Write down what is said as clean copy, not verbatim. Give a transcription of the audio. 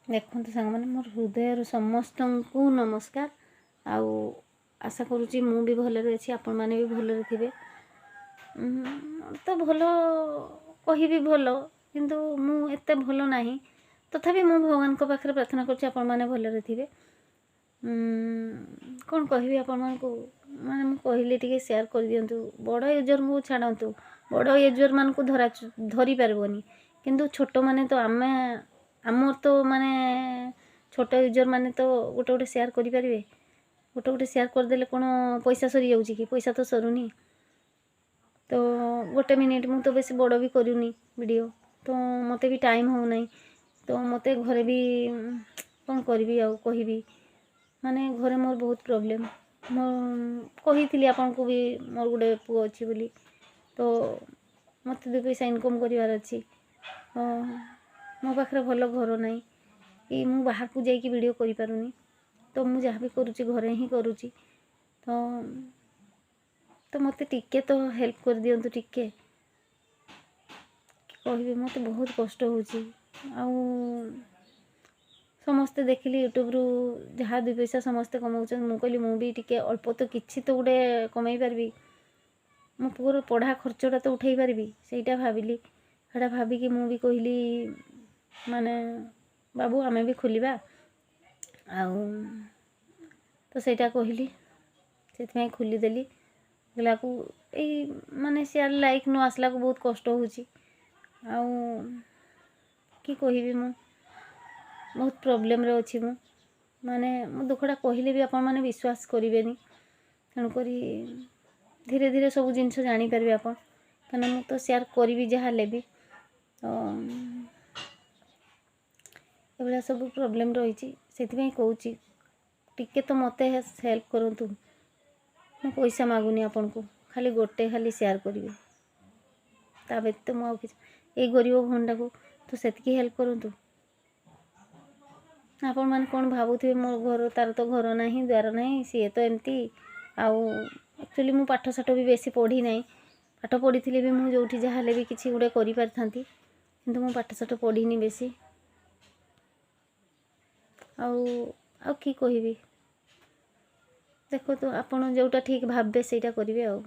ଦେଖନ୍ତୁ ସାଙ୍ଗମାନେ, ମୋର ହୃଦୟରୁ ସମସ୍ତଙ୍କୁ ନମସ୍କାର। ଆଉ ଆଶା କରୁଛି ମୁଁ ବି ଭଲରେ ଅଛି, ଆପଣମାନେ ବି ଭଲରେ ଥିବେ। ତ ଭଲ କହିବି ଭଲ, କିନ୍ତୁ ମୁଁ ଏତେ ଭଲ ନାହିଁ। ତଥାପି ମୁଁ ଭଗବାନଙ୍କ ପାଖରେ ପ୍ରାର୍ଥନା କରୁଛି ଆପଣମାନେ ଭଲରେ ଥିବେ। କ'ଣ କହିବି ଆପଣମାନଙ୍କୁ? ମାନେ ମୁଁ କହିଲି ଟିକେ ସେୟାର କରିଦିଅନ୍ତୁ। ବଡ଼ ୟୁଜର୍ଙ୍କୁ ଛାଡ଼ନ୍ତୁ, ବଡ଼ ୟୁଜର୍ମାନଙ୍କୁ ଧରା ଧରିପାରିବନି, କିନ୍ତୁ ଛୋଟମାନେ ତ ଆମେ ଆମର ତ ମାନେ ଛୋଟ ୟୁଜର୍ ମାନେ ତ ଗୋଟେ ଗୋଟେ ସେୟାର କରିପାରିବେ। ଗୋଟେ ଗୋଟେ ସେୟାର କରିଦେଲେ କ'ଣ ପଇସା ସରିଯାଉଛି କି? ପଇସା ତ ସରୁନି। ତ ଗୋଟେ ମିନିଟ୍, ମୁଁ ତ ବେଶୀ ବଡ଼ ବି କରୁନି ଭିଡ଼ିଓ, ତ ମୋତେ ବି ଟାଇମ୍ ହେଉନାହିଁ। ତ ମୋତେ ଘରେ ବି କ'ଣ କରିବି ଆଉ କହିବି, ମାନେ ଘରେ ମୋର ବହୁତ ପ୍ରୋବ୍ଲେମ୍। ମୁଁ କହିଥିଲି ଆପଣଙ୍କୁ ବି, ମୋର ଗୋଟେ ପୁଅ ଅଛି ବୋଲି। ତ ମୋତେ ଦୁଇ ପଇସା ଇନକମ୍ କରିବାର ଅଛି। ମୋ ପାଖରେ ଭଲ ଘର ନାହିଁ କି ମୁଁ ବାହାରକୁ ଯାଇକି ଭିଡ଼ିଓ କରିପାରୁନି। ତ ମୁଁ ଯାହା ବି କରୁଛି ଘରେ ହିଁ କରୁଛି। ତ ତ ମୋତେ ଟିକେ ତ ହେଲ୍ପ କରିଦିଅନ୍ତୁ ଟିକେ। କହିବି, ମୋତେ ବହୁତ କଷ୍ଟ ହେଉଛି। ଆଉ ସମସ୍ତେ ଦେଖିଲି ୟୁଟ୍ୟୁବରୁ ଯାହା ଦୁଇ ପଇସା ସମସ୍ତେ କମାଉଛନ୍ତି, ମୁଁ କହିଲି ମୁଁ ବି ଟିକେ ଅଳ୍ପ ତ କିଛି ତ ଗୋଟେ କମେଇ ପାରିବି, ମୋ ପୁଅର ପଢ଼ା ଖର୍ଚ୍ଚଟା ତ ଉଠେଇ ପାରିବି, ସେଇଟା ଭାବିଲି। ସେଇଟା ଭାବିକି ମୁଁ ବି କହିଲି, ମାନେ ବାବୁ ଆମେ ବି ଖୋଲିବା। ଆଉ ତ ସେଇଟା କହିଲି, ସେଥିପାଇଁ ଖୋଲିଦେଲି। ଦେଖିଲାକୁ ଏଇ ମାନେ ସେୟାର ଲାଇକ୍ ନ ଆସିଲାକୁ ବହୁତ କଷ୍ଟ ହେଉଛି। ଆଉ କି କହିବି, ମୁଁ ବହୁତ ପ୍ରୋବ୍ଲେମ୍ରେ ଅଛି। ମୁଁ ମାନେ ମୋ ଦୁଃଖଟା କହିଲେ ବି ଆପଣମାନେ ବିଶ୍ୱାସ କରିବେନି। ତେଣୁକରି ଧୀରେ ଧୀରେ ସବୁ ଜିନିଷ ଜାଣିପାରିବେ ଆପଣ, କାହିଁକିନା ମୁଁ ତ ସେୟାର କରିବି ଯାହା ହେଲେ ବି। ତ ଏଭଳିଆ ସବୁ ପ୍ରୋବ୍ଲେମ୍ ରହିଛି, ସେଥିପାଇଁ କହୁଛି ଟିକେ ତ ମୋତେ ହେଲ୍ପ କରନ୍ତୁ। ମୁଁ ପଇସା ମାଗୁନି ଆପଣଙ୍କୁ, ଖାଲି ଗୋଟେ ଖାଲି ସେୟାର କରିବେ, ତା ବ୍ୟତୀତ ମୁଁ ଆଉ କିଛି, ଏଇ ଗରିବ ଭଉଣୀଟାକୁ ତ ସେତିକି ହେଲ୍ପ କରନ୍ତୁ। ଆପଣମାନେ କ'ଣ ଭାବୁଥିବେ, ମୋ ଘର ତାର ତ ଘର ନାହିଁ, ଦ୍ୱାର ନାହିଁ, ସିଏ ତ ଏମିତି। ଆଉ ଆକ୍ଚୁଆଲି ମୁଁ ପାଠ ସାଠ ବି ବେଶୀ ପଢ଼ି ନାହିଁ। ପାଠ ପଢ଼ିଥିଲେ ବି ମୁଁ ଯେଉଁଠି ଯାହା ହେଲେ ବି କିଛି ଗୋଟେ କରିପାରିଥାନ୍ତି, କିନ୍ତୁ ମୁଁ ପାଠ ସାଠ ପଢ଼ିନି ବେଶୀ। ଆଉ ଆଉ କି କହିବି, ଦେଖନ୍ତୁ ଆପଣ ଯେଉଁଟା ଠିକ୍ ଭାବିବେ ସେଇଟା କରିବେ। ଆଉ